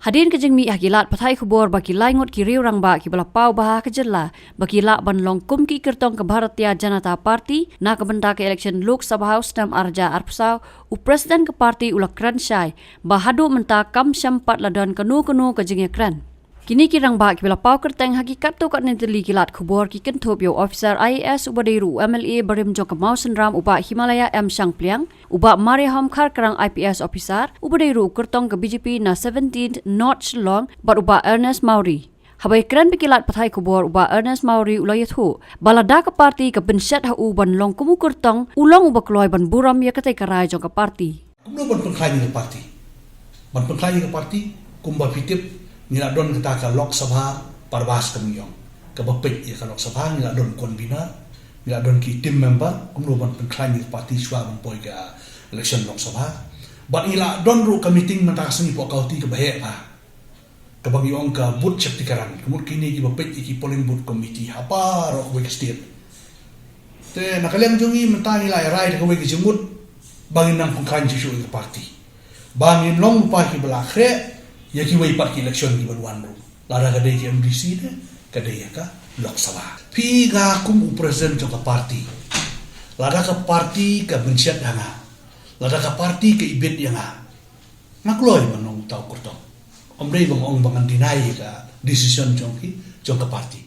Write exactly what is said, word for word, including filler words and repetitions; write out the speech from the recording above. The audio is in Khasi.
Hadien ka jingmih ha ki lad pathai khubor ba ki lai ngut ki riew rangbah kiba la paw bha ha ka jylla ba ki lah ban long kum ki kyrtong ka Bharatiya Janata Party na ka bynta ka election Lok Sabha u snem ar hajar arphew saw, u President ka party u la kren shai ba haduh mynta kam shym pat la don kano kano ka jingïakren. Kine ki rangbah kiba la paw kyrteng ha ki katto katne tylli ki lad khubor ki kynthup ïa u officer I A S uba dei ruh u M L A barim jong ka Mawsynram u Bah Himalaya M Shangpliang, u Bah Mariahom Kharkrang I P S officer uba dei ruh u kyrtong ka B J P na seventeenth North Shillong bad u Bah Ernest Mawrie. Haba ïakren bad ki lad pathai khubor u Bah Ernest Mawrie u la ïathuh ba lada ka party ka pynshet ha u ban long kum u kyrtong, u long uba kloi ban burom ïa katei ka rai jong ka party. Kumno ban pynkhlaiñ ïa ka party? Ban pynkhlaiñ ïa ka party, kumba phi tip, ngi la don kata ka Lok Sabha Parbas ka Mynsiem, kaba peit ïa ka Lok Sabha, ngi la don convener, ngi la don ki team member, kumno ban pynkhlaiñ ïa ka party shuwa ban poi ka election Lok Sabha. Bad ngi la don ruh ka meeting mynta ka sngi hapoh county kaba heh bha, kaba ngi ong ka booth shaktikiran, ka mut kine kiba peit ïa ki polling booth committee ha baroh kawei ka state. Te na ka liang jong ngi mynta ngi la ïa rai da kawei ka jingmut ba ngin nang pynkhlaiñ shuh shuh ïa ka party, ba ngin long lypa kiba la khreh ïa kiwei pat ki election kiban wan ruh, lada ka dei ka M D C ne ka dei ïa ka Lok Sabha. Phi, nga kum u president jong ka party, lada ka party ka pynshet ha nga, lada ka party ka ibit ïa nga, nga kloi ban long uta u kyrtong. Ym dei ba nga ong ba ngan deny ïa ka decision jong ki, jong ka party.